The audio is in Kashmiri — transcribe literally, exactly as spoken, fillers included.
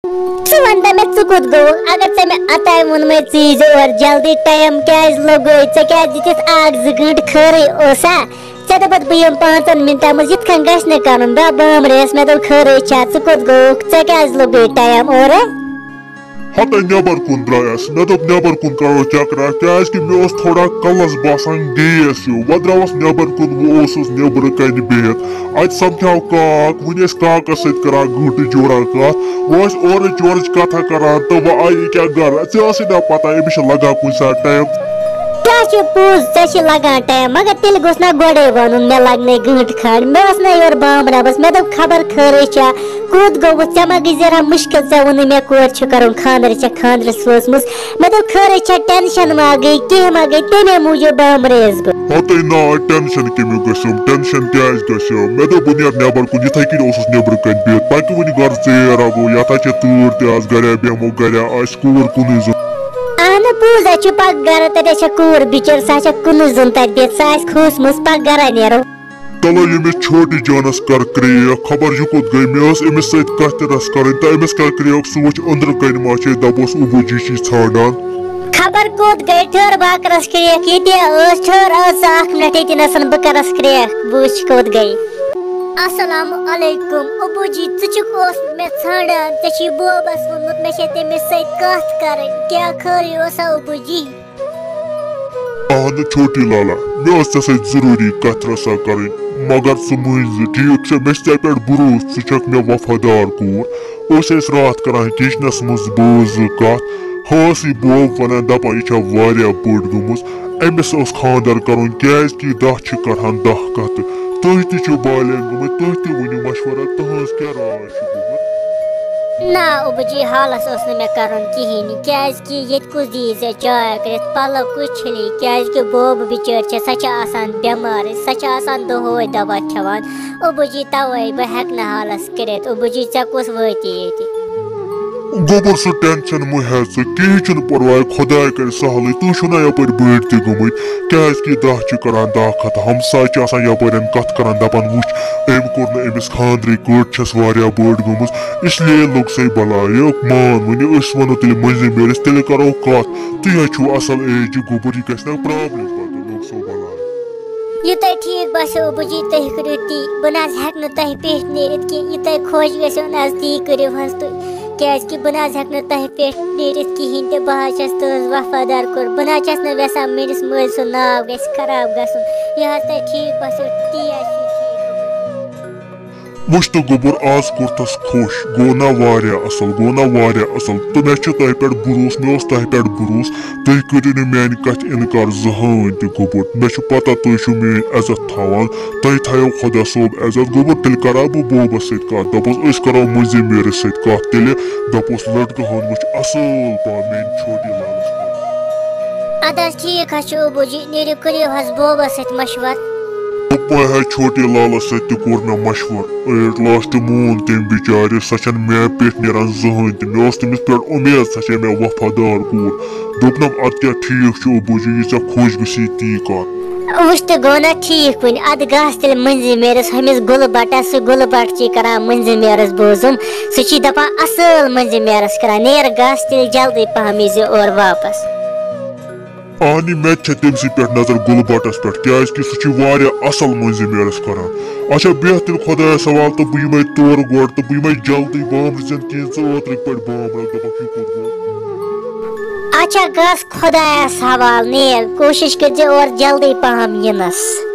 ژٕ وَن تہٕ مےٚ، ژٕ کوٚت گوٚوُکھ؟ اگر ژےٚ مےٚ اوٚتام ووٚنمَے، ژٕ ییٖزِ اور جلدی، ٹایم کیٛازِ لوٚگُے؟ ژےٚ کیٛازِ دِتِتھ اَکھ زٕ گٲنٛٹہٕ خٲرٕے اوسا؟ ژےٚ دوٚپُتھ بہٕ یِمہٕ پانٛژَن مِنٹَن منٛز، یِتھ کٔنۍ گژھِ نہٕ کَرُن۔ بہٕ بامبرییَس، مےٚ دوٚپ خٲرٕے چھا، ژٕ کوٚت گوٚوُکھ؟ ژےٚ کیٛازِ لوٚگُے ٹایم اورٕ؟ ہَتَے نٮ۪بَر کُن درٛایَس، مےٚ دوٚپ نٮ۪بَر کُن کَرو چَکرا، کیٛازِکہِ مےٚ اوس تھوڑا کَلَس باسان گیس ہیوٗ۔ وۄنۍ درٛاوُس نٮ۪بَر کُن، وۄنۍ اوسُس نٮ۪برٕ کَنہِ بِہِتھ۔ اَتہِ سَمکھیو کاک، وٕنہِ ٲسۍ کاکَس سۭتۍ کَران گٲنٛٹہٕ جورا کَتھ۔ وۄنۍ ٲسۍ اورٕچ یورٕچ کَتھا کَران تہٕ وۄنۍ آیہِ یہِ کیٛاہ گَرٕ؟ ژےٚ ٲسٕے نا پَتہ أمِس چھِ لَگان کُنہِ ساتہٕ ٹایم۔ کیٛاہ چھُ پوٚز، ژےٚ چھِ لَگان ٹایم، مگر تیٚلہِ گوٚژھ نا گۄڈَے وَنُن مےٚ لَگنَے گٲنٛٹہٕ کھنٛڈ۔ مےٚ ٲس نا یورٕ بامبرَبَس، مےٚ دوٚپ خبر خٲرٕے چھا، کوٚت گوٚوُتھ؟ ژےٚ ما گٔے ذرا مُشکِل، ژےٚ ووٚنُے مےٚ کورِ چھِ کَرُن خانٛدر، ژےٚ خانٛدرَس وٲژمٕژ۔ مےٚ دوٚپ خٲرٕے چھا، ٹٮ۪نشَن ما گٔے، کینٛہہ ما گٔے، تَمے موٗجوٗب بامبرییَس بہٕ۔ ہَتَے نا، ٹٮ۪نشَن کَمیُک گژھیوم؟ ٹٮ۪نشَن کیٛازِ گژھیوم؟ مےٚ دوٚپ بہٕ نیرٕ نٮ۪بَر کُن، یِتھَے کٔنۍ اوسُس نٮ۪برٕ کَنۍ بِہِتھ، پَکہِ وٕنہِ گَرٕ، ژیر ہا گوٚو، یَتھ ہا چھےٚ تۭر تہِ آز، گَرِ ہا بیٚہمو، گَرِ ہا آسہِ کوٗر کُنُے زوٚن۔ اہنُ پوٚز، اَسہِ چھُ پَکھ گَرٕ، تَتہِ چھےٚ کوٗر بِچٲر، سۄ چھےٚ کُنُے زوٚن تَتہِ بِہِتھ، سۄ آسہِ کھوٗژمٕژ، پَکھ گَرَے نیرو۔ تَلہ ییٚمِس چھوٹی جانَس کَر کرٛیک، خبر یہِ کوٚت گٔے، مےٚ ٲس أمِس سۭتۍ کَتھ تہِ رَژھ کَرٕنۍ، تہٕ أمِس کَر کرٛیک، سُہ وٕچھ أنٛدرٕ کَنہِ ما چھے، دَپوس ابوٗ جی چھِ ژھانٛڈان۔ خبر کوٚت گٔے، ٹھٔہر بہٕ ہا کَرَس کرٛیک، ییٚتے ٲس، ٹھٔہر، ٲس ژٕ اَکھ مِنَٹ ییٚتی نَسَن، بہٕ کَرَس کرٛیک، بہٕ وٕچھِ کوٚت گٔے۔ السلام علیکم ابوٗ جی، ژٕ چھُکھ اوس مےٚ ژھانٛڈان، ژےٚ چھُے بوبَس ووٚنمُت مےٚ چھےٚ تٔمِس سۭتۍ کَتھ کَرٕنۍ، کیٛاہ خٲرٕے اوسا ابوٗ جی؟ اہنُ چھوٹی لالا، مےٚ ٲس ژےٚ سۭتۍ ضروٗری کَتھ رَژھا کَرٕنۍ، مگر ژٕ مٲنۍ زِ، ٹھیٖک چھا؟ مےٚ چھِ ژےٚ پٮ۪ٹھ بروسہٕ، ژٕ چھَکھ مےٚ وفادار کوٗر۔ أسۍ ٲسۍ راتھ کَران کِچنَس منٛز بہٕ زٕ کَتھ، ہٲنٛس یہِ بوب وَنان، دَپان، یہِ چھےٚ واریاہ بٔڑ گٔمٕژ، أمِس اوس خانٛدر کَرُن، کیٛازِکہِ دَہ چھِ کَڑان دَہ کَتھٕ۔ تُہۍ تہِ چھِو بالغ گٔمٕتۍ، تُہۍ تہِ ؤنِو مَشوَرہ، تُہٕنٛز کیٛاہ راے چھِ گوٚمُت؟ نہ ابوٗ جی، حالَس اوس نہٕ مےٚ کَرُن کِہیٖنۍ، کیٛازِکہِ ییٚتہِ کُس دِیہِ ژےٚ چاے کٔرِتھ، پَلو کُس چھٔلی، کیٛازِکہِ بوبہٕ بِچٲرۍ چھےٚ، سۄ چھےٚ آسان بٮ۪مارٕے، سۄ چھےٚ آسان دۄہَے دَوا کھٮ۪وان۔ ابوٗ جی، تَوَے بہٕ ہٮ۪کہٕ نہٕ حالَس کٔرِتھ۔ ابوٗ جی، ژےٚ کُس وٲتی ییٚتہِ؟ گوٚبُر، سُہ ٹٮ۪نشَن مہٕ ہےٚ ژٕ، کِہیٖنۍ چھُنہٕ پَرواے، خۄداے کَرِ سَہلٕے۔ تُہۍ چھُو نہ یَپٲرۍ بٔڑۍ تہِ گٔمٕتۍ، کیٛازِکہِ دَہ چھِ کَران دَہ کَتھٕ، ہمساے چھِ آسان یَپٲرٮ۪ن کَتھ کَران، دَپان، وٕچھ، أمۍ کوٚر نہٕ أمِس خانٛدرٕے، کٔٹ چھَس واریاہ بٔڑ گٔمٕژ، اس لیے لوٚگ سَے بَلاے۔ یوٚک مان وۄنۍ، أسۍ وَنو تیٚلہِ مٔنٛزِم یٲرِس، تیٚلہِ کَرو کَتھ۔ تُہۍ حظ چھُو اَصٕل ایجہِ گوٚبُر، یہِ گژھِ نہ پرٛابلِم پَتہٕ، لوٚگ سو بَلاے۔ یہِ تۄہہِ ٹھیٖک باسیو ابوٗ جی، تُہۍ کٔرِو تی۔ بہٕ نہ حظ ہٮ۪کہٕ نہٕ تۄہہِ پیٚٹھۍ نیٖرِتھ کینٛہہ، یہِ تۄہہِ خۄش گژھیو نہ حظ تی کٔرِو حظ تُہۍ، کیٛازِکہِ بہٕ نہ حظ ہٮ۪کہٕ نہٕ تۄہہِ پیٚٹھۍ نیٖرِتھ کِہیٖنۍ تہِ۔ بہٕ حظ چھَس تُہٕنٛز وفادار کوٗر، بہٕ نہ حظ چھَس نہٕ یَژھان میٛٲنِس مٲلۍ سُنٛد ناو گژھِ خراب گژھُن۔ یہِ حظ تۄہہِ ٹھیٖک باسیو تی حظ چھُ ٹھیٖک۔ وٕچھ تہٕ گوٚبُر، آز کوٚرتھَس خۄش، گوٚو نہ واریاہ اَصٕل، گوٚو نہ واریاہ اَصٕل۔ تہٕ مےٚ چھُ تۄہہِ پٮ۪ٹھ بروسہٕ، مےٚ اوس تۄہہِ پٮ۪ٹھ بروسہٕ، تُہۍ کٔرِو نہٕ میٛانہِ کَتھِ اِنکار زٕہٕنۍ تہِ گوٚبُر۔ مےٚ چھُ پَتہ تُہۍ چھِو میٛٲنۍ عزت تھاوان، تۄہہِ تھایو خۄدا صٲب عزت گوٚبُر۔ تیٚلہِ کَرا بہٕ بوبَس سۭتۍ کَتھ، دَپوس أسۍ کَرو مٔنٛزِم میٖرَس سۭتۍ کَتھ، تیٚلہِ دَپوس لٔڑکہٕ ہٲن وٕچھ اَصٕل پَہَم میٛانہِ چھوٹی لالَس خٲطرٕ۔ اَدٕ حظ ٹھیٖک حظ چھُ ابوٗ جی، نیٖرِو کٔرِو حظ بوبَس سۭتۍ مَشوَر۔ دوٚپمَے ہے چھوٹی لالَس سۭتۍ تہِ کوٚر مےٚ مَشوَر، ایٹ لاسٹ مون تٔمۍ بِچارِ، سۄ چھَنہٕ مےٚ پٮ۪ٹھ نیران زٕہٕنۍ تہِ، مےٚ اوس تٔمِس پٮ۪ٹھ اُمید، سۄ چھےٚ مےٚ وفادار کوٗر۔ دوٚپنَم اَدٕ کیٛاہ ٹھیٖک چھُ ابوٗ جی، یہِ ژےٚ خۄش گژھی تی کَر۔ وٕچھ تہٕ گوٚو نا ٹھیٖک وٕنہِ، اَدٕ گژھ تیٚلہِ مٔنٛزِم میٖرَس، ہُمِس گُلہٕ بَٹَس، سُہ گُلہٕ بَٹ چھِ کَران مٔنٛزِم میٖرَس بوزُم، سُہ چھِ دَپان اَصٕل مٔنٛزِم میٖرَس کَران، نیر گژھ تیٚلہِ جلدی پَہَم ییٖزِ اورٕ واپَس۔ اہنہِ، مےٚ تہِ چھےٚ تٔمۍ سٕے پٮ۪ٹھ نظر گُلہٕ بَٹَس پٮ۪ٹھ، کیٛازِکہِ سُہ چھُ واریاہ اَصٕل مٔنٛزِم میٖرَس کَران۔ اچھا، بیٚہہ تیٚلہِ خۄدایَس حوالہٕ تہٕ بہٕ یِمَے تورٕ گۄڈٕ تہٕ بہٕ یِمَے جلدی بامبرِ زٮ۪ن کِہیٖنۍ، ژٕ اوترٕکۍ پٲٹھۍ بامبرَکھ، دَپَکھ یہِ کوٚت گوٚو۔ اچھا، گژھ خۄدایَس حوالہٕ، نیر، کوٗشِش کٔرۍزِ اورٕ جلدی پَہَم یِنَس۔